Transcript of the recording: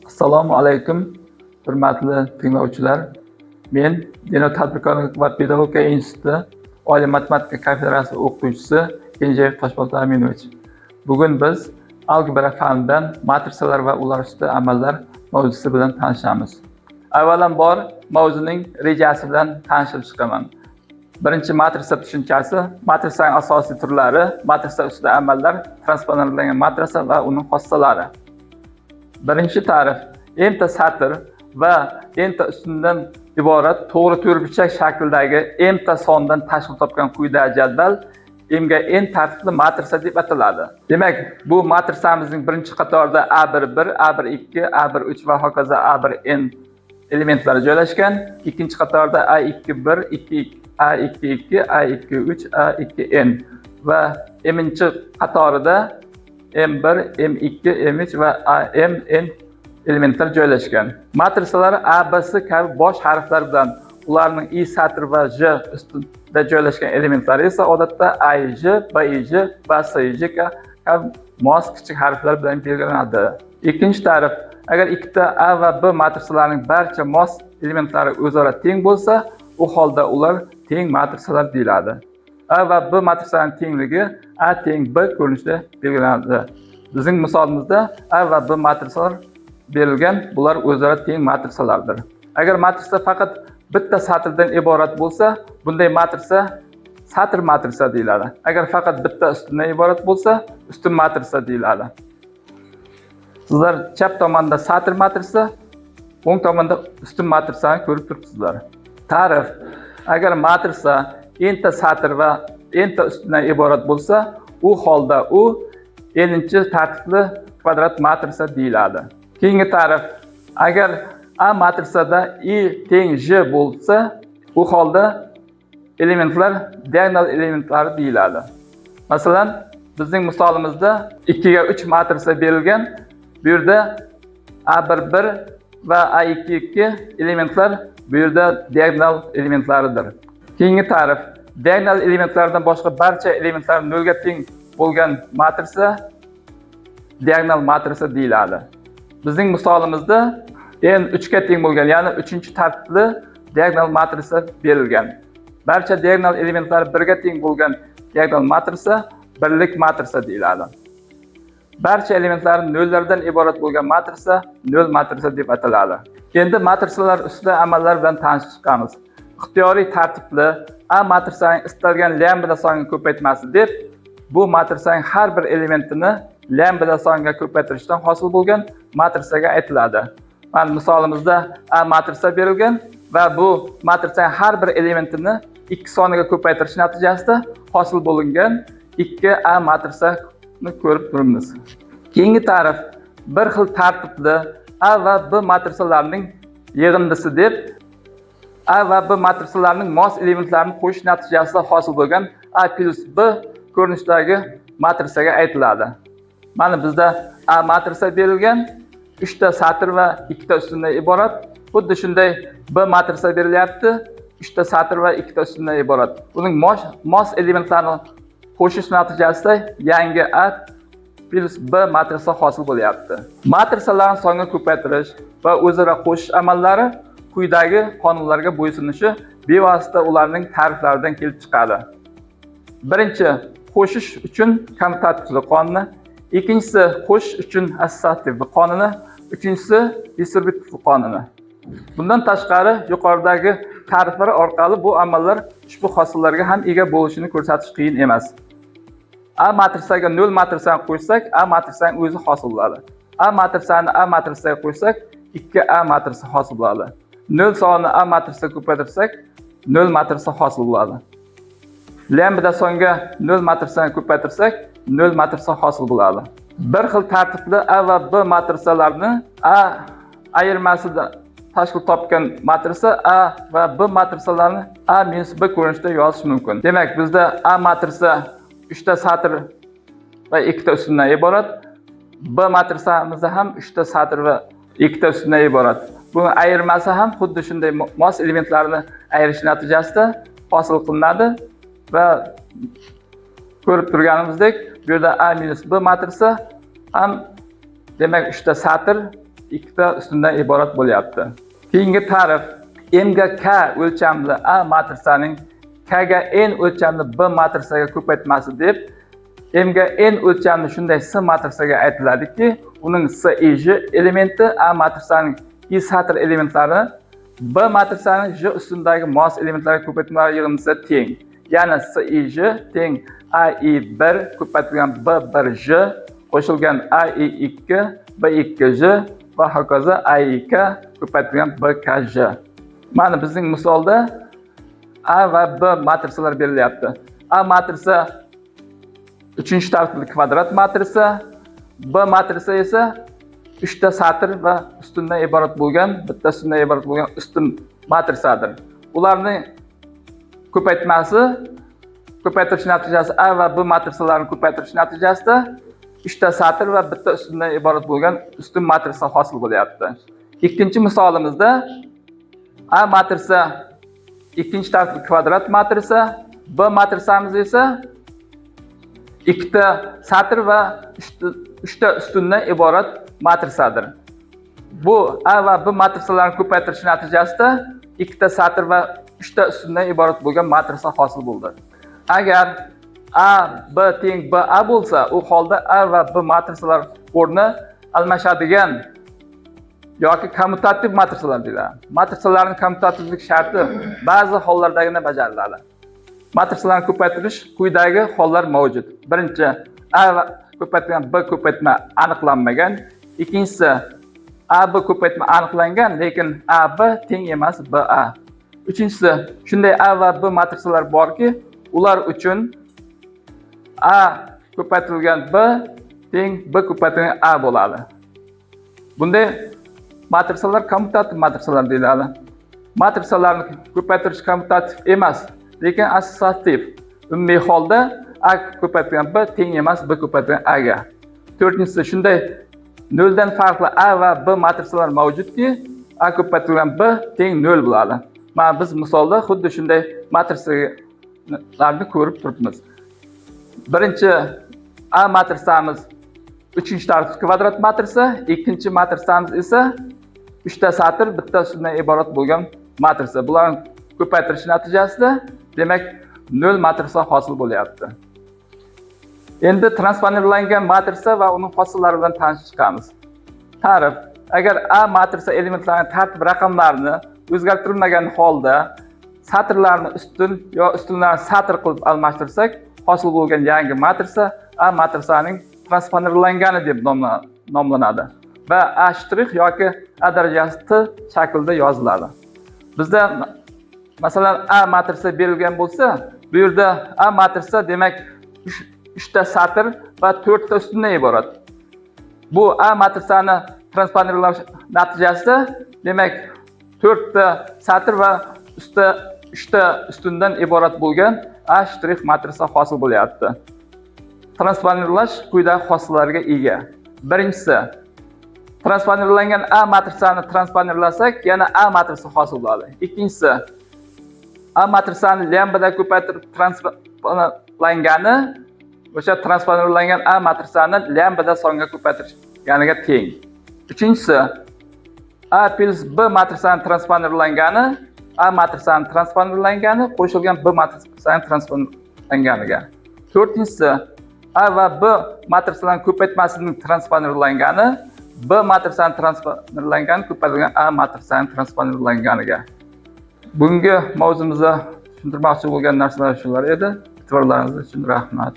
Assalomu alaykum, hurmatli tinglovchilar. Men Denov tadbirkorlik va pedagogika instituti Oliy matematika kafedrasi o'qituvchisi Kenjayev Toshpo'lat Aminovich. Bugun biz algebra fanidan matrisalar va ular ustida amallar mavzusi bilan tanishamiz. Avvalambor mavzuning rejasi bilan tanishib chiqaman. Birinchi, matrisa tushunchasi, matrisaning asosiy turlari, matrisa ustida amallar, transponentlangan matrisa va uning xossalari. Birinchi ta'rif: n ta satr va n ta ustundan iborat to'g'ri to'rtburchak shaklidagi m ta sondan tashkil topgan quyidagi jadval m ga n tartibli matrisa deb ataladi. Demak, bu matrisamizning birinchi qatorida A11, A12, A13 va hokazo A1n elementlari joylashgan. Ikkinchi qatorda A21, 2, A22, A23, A2n va m-inchi qatorida M1, M2, M3 va AMN elementlar joylashgan. Matrisalar A, B, C kabi bosh harflar bilan, ularning I satr va J ustida joylashgan elementlari esa odatda A, I, J, B, I, J va C, I, J kabi mos kichik harflar bilan belgilanadi. Ikkinchi ta'rif: agar ikkita A va B matrisalarining barcha mos elementlari o'zaro teng bo'lsa, u holda ular teng matrisalar deyiladi. A va B matrisalarining tengligi A teng B ko'rinishida belgilanadi. Bizning misolimizda A va B matrisalar berilgan, bular o'zaro teng matrisalardir. Agar matrisa faqat bitta satrdan iborat bo'lsa, bunday matrisa satr matrisa deyiladi. Agar faqat bitta ustundan iborat bo'lsa, ustun matrisa deyiladi. Sizlar chap tomonda satr matrisa, o'ng tomonda ustun matrisani ko'rib turibsizlar. Ta'rif: agar matrisa n ta satr va n ta ustundan iborat bo'lsa, u holda u n-inchi tartibli kvadrat matrisa deyiladi. Keyingi ta'rif: agar A matrisada I teng J bo'lsa, u holda elementlar diagonal elementlari deyiladi. Masalan, bizning misolimizda 2 ga 3 matrisa berilgan. Bu yerda A11 va A22 elementlar bu yerda diagonal elementlaridir. Keyingi ta'rif: diagonal elementlardan boshqa barcha elementlar nolga teng bo'lgan matrisa diagonal matrisa deyiladi. Bizning misolimizda n 3 ga teng bo'lgan, ya'ni 3-tartibli diagonal matrisa berilgan. Barcha diagonal elementlar 1 ga teng bo'lgan diagonal matrisa birlik matrisa deyiladi. Barcha elementlar nollardan iborat bo'lgan matrisa nol matrisa deb ataladi. Endi matrisalar ustida amallar bilan tanishib chiqamiz. Ixtiyoriy tartibli A matrisaning istalgan lambda soniga ko'paytmasi deb bu matrisaning har bir elementini lambda soniga ko'paytirishdan hosil bo'lgan matrisaga aytiladi. Mana, misolimizda A matrisa berilgan va bu matrisaning har bir elementini 2 soniga ko'paytirish natijasida hosil bo'lingan 2A matrisani ko'rib turibmiz. Keyingi ta'rif: bir xil tartibli A va B matrisalarining yig'indisi deb A va B matrisalarining mos elementlarini qo'shish natijasida hosil bo'lgan A plus B ko'rinishidagi matrisaga aytiladi. Mana, bizda A matrisa berilgan, 3 ta satr va 2 ta ustundan iborat. Xuddi shunday B matrisa berilyapti, 3 ta satr va 2 ta ustundan iborat. Buning mos elementlarini qo'shish natijasida yangi A plus B matrisa hosil bo'lyapti. Matrisalarni songa ko'paytirish va o'zaro qo'shish amallari quyidagi qonunlarga bo'ysunishi bevosita ularning ta'riflaridan kelib chiqadi. Birinchi, qo'shish uchun kommutativlik qonuni, ikkinchisi, qo'shish uchun assotsiativlik qonuni, uchinchisi, distributivlik qonuni. Bundan tashqari, yuqoridagi ta'riflar orqali bu amallar ushbu hosillarga ham ega bo'lishini ko'rsatish qiyin emas. A matrisaga 0 matrisani qo'shsak, A matrisaning o'zi hosil bo'ladi. A matrisani A matrisaga qo'shsak, 2A matrisa hosil bo'ladi. 0 sonini A matrisaga ko'paytirsak, 0 matrisa hosil bo'ladi. Lambda songa 0 matrisani ko'paytirsak, 0 matrisa hosil bo'ladi. Bir xil tartibli A va B matrisalarni A ayirmasida tashkil topgan matrisa A va B matrisalarini A minus B ko'rinishida yozish mumkin. Demak, bizda A matrisa 3 ta satr va 2 ta ustundan iborat. B matrisamizda ham 3 ta satr va 2 ta ustundan iborat. Buni ayirmasi ham xuddi shunday mos elementlarni ayirish natijasida hosil qilinadi va ko'rib turganimizdek, bu yerda A minus B matrisa ham, demak, 3 ta satr ikkita ustundan iborat bo'lyapti. Keyingi ta'rif: m ga k o'lchamli A matrisaning k ga n o'lchamli B matrisaga ko'paytmasi deb m ga n o'lchamli shunday S matrisaga aytiladiki, uning S i j elementi A matrisaning i satr elementlari B matrisaning j ustunidagi mos elementlariga ko'paytmalari yig'indisiga teng. Ya'ni S i j teng A i 1 ko'paytirilgan B 1 j qo'shilgan A i 2 B 2 j va hokazo A i k ko'paytirilgan B k j. Mana bizning misolda A va B matrisalar berilyapti. A matrisa uchinchi tartibli kvadrat matrisa, B matrisa esa uchta satr va ustundan iborat bo'lgan, bitta ustundan iborat bo'lgan ustun matrisadir. Ularning ko'paytmasi, ko'paytirish natijasi A va B matrisalarini ko'paytirish natijasida uchta satr va bitta ustundan iborat bo'lgan ustun matrisa hosil bo'lyapti. Ikkinchi misolimizda A matrisa ikkinchi tartibli kvadrat matrisa, B matrisamiz esa ikkita satr va uchta ustundan iborat matrisadir. Bu A va B matrisalarini ko'paytirish natijasida ikkita satr va uchta ustundan iborat bo'lgan matrisa hosil bo'ldi. Agar A B teng B A bo'lsa, u holda A va B matrisalar o'rni almashadigan yoki kommutativ matrisalar deyiladi. Matrisalarning kommutativlik sharti ba'zi hollardagina bajariladi. Matrisalarni ko'paytirish quyidagi hollar mavjud. Birinchi, A va ko'paytirilgan B ko'paytma aniqlanmagan. Ikkinchisi, A B ko'paytma aniqlangan, lekin A B teng emas B A. Uchinchisi, shunday A va B matrisalar borki, ular uchun A ko'paytirilgan B teng B ko'paytirilgan A bo'ladi. Bunday matrisalar kommutativ matrisalar deyiladi. Matrisalarni ko'paytirish kommutativ emas, lekin assotsiativ. Umumiy holda A ko'paytirilgan B teng emas B ko'paytirilgan A ga. To'rtinchisi, shunday noldan farqli A va B matrisalar mavjudki, A ko'paytirilgan B teng 0 bo'ladi. Mana biz misolda xuddi shunday matrisalarni ko'rib turibmiz. Birinchi A matrisamiz uchinchi tartib kvadrat matrisa, ikkinchi matrisamiz esa uchta satr, bitta ustundan iborat bo'lgan matrisa. Bularni ko'paytirish natijasida, demak, 0 matrisa hosil bo'lyapti. Endi transponirlangan matrisa va uning hosillari bilan tanishib chiqamiz. Ta'rif: agar A matrisa elementlarining tartib raqamlarini o'zgartirilmagan holda satrlarni ustun yo ustunlarni satr qilib almashtirsak, hosil bo'lgan yangi matrisa A matrisaning transponirlangani deb nomlanadi va A shtrix yoki A darajasi T shaklida yoziladi. Bizda masalan A matrisa berilgan bo'lsa, bu yerda A matrisa, demak, uchta satr va to'rtta ustundan iborat. Bu A matrisani transponirlash natijasida, demak, to'rtta satr va uchta ustundan iborat bo'lgan A shtrix matrisa hosil bo'lyapti. Transponirlash quyidagi hosillarga ega. Birinchisi, transponirlangan A matrisani transponirlasak, yana A matrisa hosil bo'ladi. Ikkinchisi, A matrisani lambda ko'paytirib transponirlangani o'sha transponirlangan A matrisani lambda songa ko'paytirganiga teng. Uchinchisi, A plyus B matrisani transponirlangani A matrisani transponirlangani qo'shilgan B matrisani transponirlanganiga. To'rtinchisi, A va B matrisalarning ko'paytmasining transponirlangani B matrisani transponirlangani ko'paytirilgan A matrisani transponirlanganiga. Bugungi mavzumizda tushuntirmoqchi bo'lgan narsalar shular edi. E'tiborlaringiz uchun rahmat.